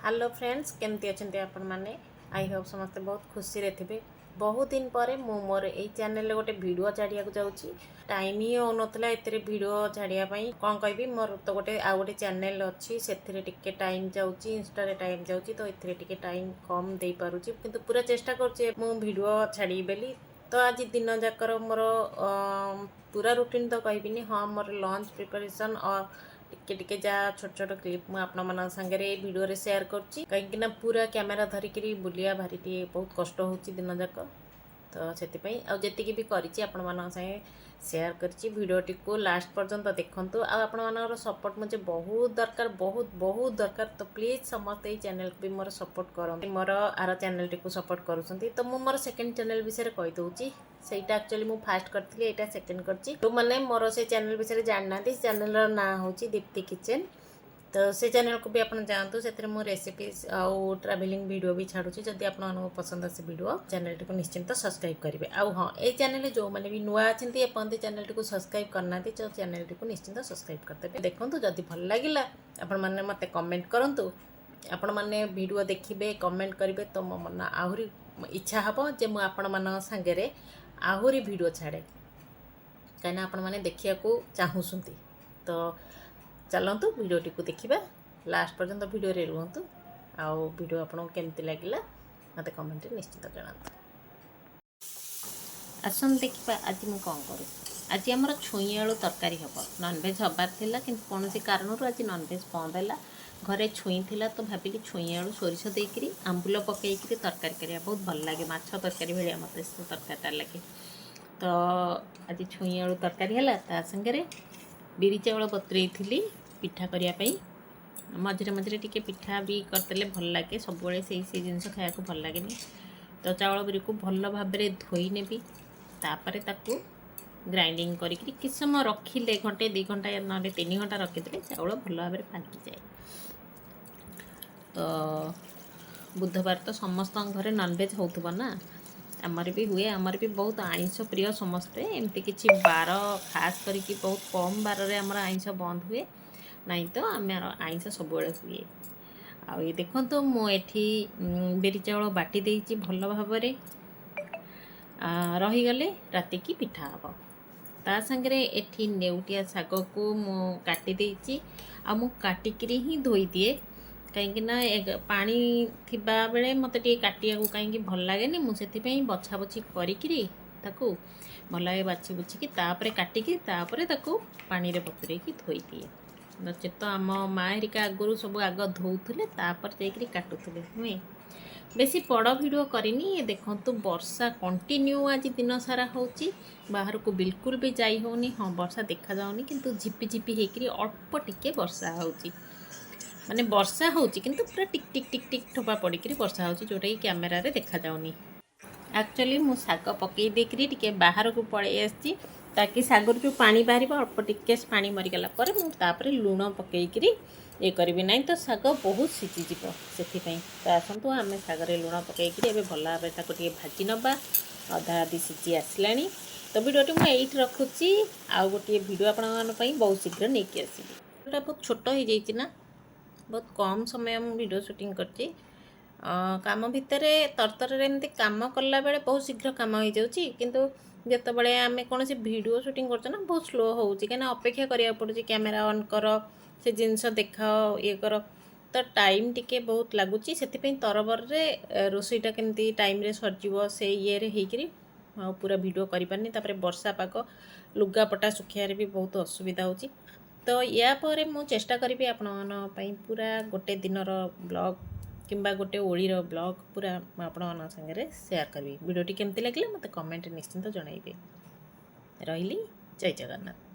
Hello friends, କେମିତି ଅଛନ୍ତି ଆପଣମାନେ? I Hope ସମସ୍ତେ ବହୁତ ଖୁସିରେ ଥିବେ। ବହୁତ ଦିନ ପରେ ମୁଁ ମୋର ଏଇ ଚ୍ୟାନେଲରେ ଗୋଟେ ଭିଡ଼ିଓ ଛାଡ଼ିବାକୁ ଯାଉଛି। ଟାଇମ୍ ହିଁ ହେଉନଥିଲା ଏଥିରେ ଭିଡ଼ିଓ ଛାଡ଼ିବା ପାଇଁ। କ'ଣ କହିବି, ମୋର ତ ଗୋଟେ ଆଉ ଗୋଟେ ଚ୍ୟାନେଲ୍ ଅଛି, ସେଥିରେ ଟିକେ ଟାଇମ୍ ଯାଉଛି, ଇନଷ୍ଟାରେ ଟାଇମ୍ ଯାଉଛି, ତ ଏଥିରେ ଟିକେ ଟାଇମ୍ କମ୍ ଦେଇପାରୁଛି। କିନ୍ତୁ ପୁରା ଚେଷ୍ଟା କରୁଛି ମୁଁ ଭିଡ଼ିଓ ଛାଡ଼ିବି ବୋଲି। ତ ଆଜି ଦିନ ଯାକର ମୋର ପୁରା ରୁଟିନ୍ ତ କହିବିନି, ହଁ, ମୋର ଲଞ୍ଚ ପ୍ରିପାରେସନ୍ ଟିକେ ଟିକେ ଯାହା ଛୋଟ ଛୋଟ କ୍ଲିପ୍ ମୁଁ ଆପଣମାନଙ୍କ ସାଙ୍ଗରେ ଏଇ ଭିଡ଼ିଓରେ ସେୟାର କରୁଛି। କାହିଁକିନା ପୁରା କ୍ୟାମେରା ଧରିକିରି ବୁଲିବା ଭାରି ଟିକେ ବହୁତ କଷ୍ଟ ହେଉଛି ଦିନ ଯାକ। ତ ସେଥିପାଇଁ ଆଉ ଯେତିକି ବି କରିଛି, ଆପଣମାନଙ୍କ ସାଙ୍ଗେ ସେୟାର କରିଛି। ଭିଡ଼ିଓଟିକୁ ଲାଷ୍ଟ ପର୍ଯ୍ୟନ୍ତ ଦେଖନ୍ତୁ। ଆଉ ଆପଣମାନଙ୍କର ସପୋର୍ଟ ମୋତେ ବହୁତ ଦରକାର, ବହୁତ ବହୁତ ଦରକାର। ତ ପ୍ଲିଜ୍ ସମସ୍ତେ ଏଇ ଚ୍ୟାନେଲକୁ ବି ମୋର ସପୋର୍ଟ କରନ୍ତୁ, ମୋର ଆର ଚ୍ୟାନେଲଟିକୁ ସପୋର୍ଟ କରୁଛନ୍ତି। ତ ମୁଁ ମୋର ସେକେଣ୍ଡ ଚ୍ୟାନେଲ ବିଷୟରେ କହିଦେଉଛି। ସେଇଟା ଆକ୍ଚୁଆଲି ମୁଁ ଫାଷ୍ଟ କରିଥିଲି, ଏଇଟା ସେକେଣ୍ଡ କରିଛି। ଯେଉଁମାନେ ମୋର ସେ ଚ୍ୟାନେଲ ବିଷୟରେ ଜାଣିନାହାନ୍ତି, ସେ ଚ୍ୟାନେଲର ନାଁ ହେଉଛି ଦୀପ୍ତି କିଚେନ୍। ତ ସେ ଚ୍ୟାନେଲକୁ ବି ଆପଣ ଯାଆନ୍ତୁ। ସେଥିରେ ମୁଁ ରେସିପିଜ୍ ଆଉ ଟ୍ରାଭେଲିଂ ଭିଡ଼ିଓ ବି ଛାଡ଼ୁଛି। ଯଦି ଆପଣମାନଙ୍କୁ ପସନ୍ଦ ଆସେ ଭିଡ଼ିଓ, ଚ୍ୟାନେଲଟିକୁ ନିଶ୍ଚିନ୍ତ ସବସ୍କ୍ରାଇବ୍ କରିବେ। ଆଉ ହଁ, ଏଇ ଚ୍ୟାନେଲରେ ଯେଉଁମାନେ ବି ନୂଆ ଅଛନ୍ତି, ଏପର୍ଯ୍ୟନ୍ତ ଚ୍ୟାନେଲଟିକୁ ସବସ୍କ୍ରାଇବ୍ କରିନାହାନ୍ତି, ତ ଚ୍ୟାନେଲଟିକୁ ନିଶ୍ଚିନ୍ତ ସବସ୍କ୍ରାଇବ୍ କରିଦେବେ। ଦେଖନ୍ତୁ, ଯଦି ଭଲ ଲାଗିଲା ଆପଣମାନେ ମୋତେ କମେଣ୍ଟ କରନ୍ତୁ। ଆପଣମାନେ ଭିଡ଼ିଓ ଦେଖିବେ, କମେଣ୍ଟ କରିବେ, ତ ମୋ ମନ ଆହୁରି ଇଚ୍ଛା ହେବ ଯେ ମୁଁ ଆପଣମାନଙ୍କ ସାଙ୍ଗରେ ଆହୁରି ଭିଡ଼ିଓ ଛାଡ଼େ, କାହିଁକିନା ଆପଣମାନେ ଦେଖିବାକୁ ଚାହୁଁଛନ୍ତି। ତ ଚାଲନ୍ତୁ, ଭିଡ଼ିଓଟିକୁ ଦେଖିବା। ଲାଷ୍ଟ ପର୍ଯ୍ୟନ୍ତ ଭିଡ଼ିଓରେ ରୁହନ୍ତୁ। ଆଉ ଭିଡ଼ିଓ ଆପଣଙ୍କୁ କେମିତି ଲାଗିଲା, ମୋତେ କମେଣ୍ଟରେ ନିଶ୍ଚିତ ଜଣାନ୍ତୁ। ଆସନ୍ତୁ ଦେଖିବା ଆଜି ମୁଁ କ'ଣ କରୁଛି। ଆଜି ଆମର ଛୁଇଁ ଆଳୁ ତରକାରୀ ହେବ। ନନଭେଜ୍ ହେବାର ଥିଲା, କିନ୍ତୁ କୌଣସି କାରଣରୁ ଆଜି ନନଭେଜ୍ ବନ୍ଦ ହେଲା। ଘରେ ଛୁଇଁ ଥିଲା, ତ ଭାବିଲି ଛୁଇଁ ଆଳୁ ସୋରିଷ ଦେଇକିରି ଆମ୍ବୁଲ ପକେଇକିରି ତରକାରୀ କରିବା। ବହୁତ ଭଲ ଲାଗେ, ମାଛ ତରକାରୀ ଭଳିଆ ମୋତେ ସେ ତରକାରୀଟା ଲାଗେ। ତ ଆଜି ଛୁଇଁ ଆଳୁ ତରକାରୀ ହେଲା। ତା ସାଙ୍ଗରେ ବିରି ଚାଉଳ ବତୁରେଇଥିଲି ପିଠା କରିବା ପାଇଁ। ମଝିରେ ମଝିରେ ଟିକେ ପିଠା ବି କରିଦେଲେ ଭଲ ଲାଗେ, ସବୁବେଳେ ସେଇ ସେଇ ଜିନିଷ ଖାଇବାକୁ ଭଲ ଲାଗେନି। ତ ଚାଉଳ ବିରିକୁ ଭଲ ଭାବରେ ଧୋଇ ନେବି, ତାପରେ ତାକୁ ଗ୍ରାଇଣ୍ଡିଙ୍ଗ କରିକିରି କିଛି ସମୟ ରଖିଲେ, ଘଣ୍ଟେ 2 ଘଣ୍ଟା ନହେଲେ 3 ଘଣ୍ଟା ରଖିଦେଲେ ଚାଉଳ ଭଲ ଭାବରେ ପାକିଯାଏ। ତ ବୁଧବାର ତ ସମସ୍ତଙ୍କ ଘରେ ନନଭେଜ୍ ହେଉଥିବ ନା? ଆମର ବି ହୁଏ। ଆମର ବି ବହୁତ ଆଇଁଷ ପ୍ରିୟ ସମସ୍ତେ। ଏମିତି କିଛି ବାର ଖାସ୍ କରିକି ବହୁତ କମ୍ ବାରରେ ଆମର ଆଇଁଷ ବନ୍ଦ ହୁଏ, ନାହିଁ ତ ଆମର ଆଇଁଷ ସବୁବେଳେ ହୁଏ। ଆଉ ଏ ଦେଖନ୍ତୁ, ମୁଁ ଏଠି ବିରି ଚାଉଳ ବାଟି ଦେଇଛି ଭଲ ଭାବରେ, ରହିଗଲେ ରାତିକି ପିଠା ହେବ। ତା ସାଙ୍ଗରେ ଏଠି ନେଉଟିଆ ଶାଗକୁ ମୁଁ କାଟି ଦେଇଛି। ଆଉ ମୁଁ କାଟିକିରି ହିଁ ଧୋଇଦିଏ, କାହିଁକି ନା ପାଣି ଥିବାବେଳେ ମୋତେ ଟିକେ କାଟିବାକୁ କାହିଁକି ଭଲ ଲାଗେନି। ମୁଁ ସେଥିପାଇଁ ବଛା ବଛି କରିକିରି ତାକୁ ଭଲ ଭାବେ ବାଛି ବୁଛିକି ତାପରେ କାଟିକି ତାପରେ ତାକୁ ପାଣିରେ ବତୁରେଇକି ଧୋଇଦିଏ। ନଚେତ ତ ଆମ ମା ହେରିକା ଆଗରୁ ସବୁ ଆଗ ଧୋଉଥିଲେ, ତାପରେ ଯାଇକିରି କାଟୁଥିଲେ, ନୁହେଁ? ବେଶୀ ବଡ଼ ଭିଡ଼ିଓ କରିନି। ଏ ଦେଖନ୍ତୁ, ବର୍ଷା କଣ୍ଟିନ୍ୟୁ ଆଜି ଦିନ ସାରା ହେଉଛି, ବାହାରକୁ ବିଲକୁଲ ବି ଯାଇ ହେଉନି। ହଁ, ବର୍ଷା ଦେଖାଯାଉନି, କିନ୍ତୁ ଝିପି ଝିପି ହେଇକିରି ଅଳ୍ପ ଟିକେ ବର୍ଷା ହେଉଛି। ମାନେ ବର୍ଷା ହେଉଛି, କିନ୍ତୁ ପୁରା ଟିକ୍ ଟିକ୍ ଟିକ୍ ଟିକ୍ ଠୋପା ପଡ଼ିକିରି ବର୍ଷା ହେଉଛି, ଯେଉଁଟାକି କ୍ୟାମେରାରେ ଦେଖାଯାଉନି। ଆକ୍ଚୁଆଲି ମୁଁ ଶାଗ ପକେଇ ଦେଇକିରି ଟିକେ ବାହାରକୁ ପଳେଇ ଆସିଛି, ତାକି ଶାଗରୁ ଯେଉଁ ପାଣି ବାହାରିବ, ଅଳ୍ପ ଟିକେ ପାଣି ମରିଗଲା ପରେ ମୁଁ ତାପରେ ଲୁଣ ପକେଇକିରି ଇଏ କରିବି। ନାହିଁ ତ ଶାଗ ବହୁତ ସିଝିଯିବ ସେଥିପାଇଁ। ତ ଆସନ୍ତୁ, ଆମେ ଶାଗରେ ଲୁଣ ପକେଇକିରି ଏବେ ଭଲ ଭାବରେ ତାକୁ ଟିକେ ଭାଜି ନେବା। ଅଧା ଅଧି ସିଝି ଆସିଲାଣି। ତ ଭିଡ଼ିଓଟି ମୁଁ ଏଇଠି ରଖୁଛି। ଆଉ ଗୋଟିଏ ଭିଡ଼ିଓ ଆପଣମାନଙ୍କ ପାଇଁ ବହୁତ ଶୀଘ୍ର ନେଇକି ଆସିବି। ଏଇଟା ବହୁତ ଛୋଟ ହେଇଯାଇଛି ନା? ବହୁତ କମ୍ ସମୟ ମୁଁ ଭିଡ଼ିଓ ସୁଟିଂ କରିଛି। କାମ ଭିତରେ ତରତରରେ ଏମିତି କାମ କଲାବେଳେ ବହୁତ ଶୀଘ୍ର କାମ ହେଇଯାଉଛି, କିନ୍ତୁ ଯେତେବେଳେ ଆମେ କୌଣସି ଭିଡ଼ିଓ ସୁଟିଂ କରୁଛୁ ନା, ବହୁତ ସ୍ଲୋ ହେଉଛି, କାହିଁକିନା ଅପେକ୍ଷା କରିବାକୁ ପଡ଼ୁଛି। କ୍ୟାମେରା ଅନ୍ କର, ସେ ଜିନିଷ ଦେଖାଅ, ଇଏ କର, ତ ଟାଇମ୍ ଟିକେ ବହୁତ ଲାଗୁଛି। ସେଥିପାଇଁ ତରବରରେ ରୋଷେଇଟା କେମିତି ଟାଇମ୍ରେ ସରିଯିବ, ସେ ଇଏରେ ହେଇକିରି ଆଉ ପୁରା ଭିଡ଼ିଓ କରିପାରିନି। ତାପରେ ବର୍ଷା ପାଗ, ଲୁଗାପଟା ଶୁଖିବାରେ ବି ବହୁତ ଅସୁବିଧା ହେଉଛି। ତ ୟା ପରେ ମୁଁ ଚେଷ୍ଟା କରିବି ଆପଣମାନଙ୍କ ପାଇଁ ପୁରା ଗୋଟେ ଦିନର ବ୍ଲଗ୍ କିମ୍ବା ଗୋଟେ ଓଳିର ବ୍ଲଗ୍ ପୁରା ମୁଁ ଆପଣମାନଙ୍କ ସାଙ୍ଗରେ ସେୟାର କରିବି। ଭିଡ଼ିଓଟି କେମିତି ଲାଗିଲା, ମୋତେ କମେଣ୍ଟରେ ନିଶ୍ଚିନ୍ତ ଜଣାଇବେ। ରହିଲି, ଜୟ ଜଗନ୍ନାଥ।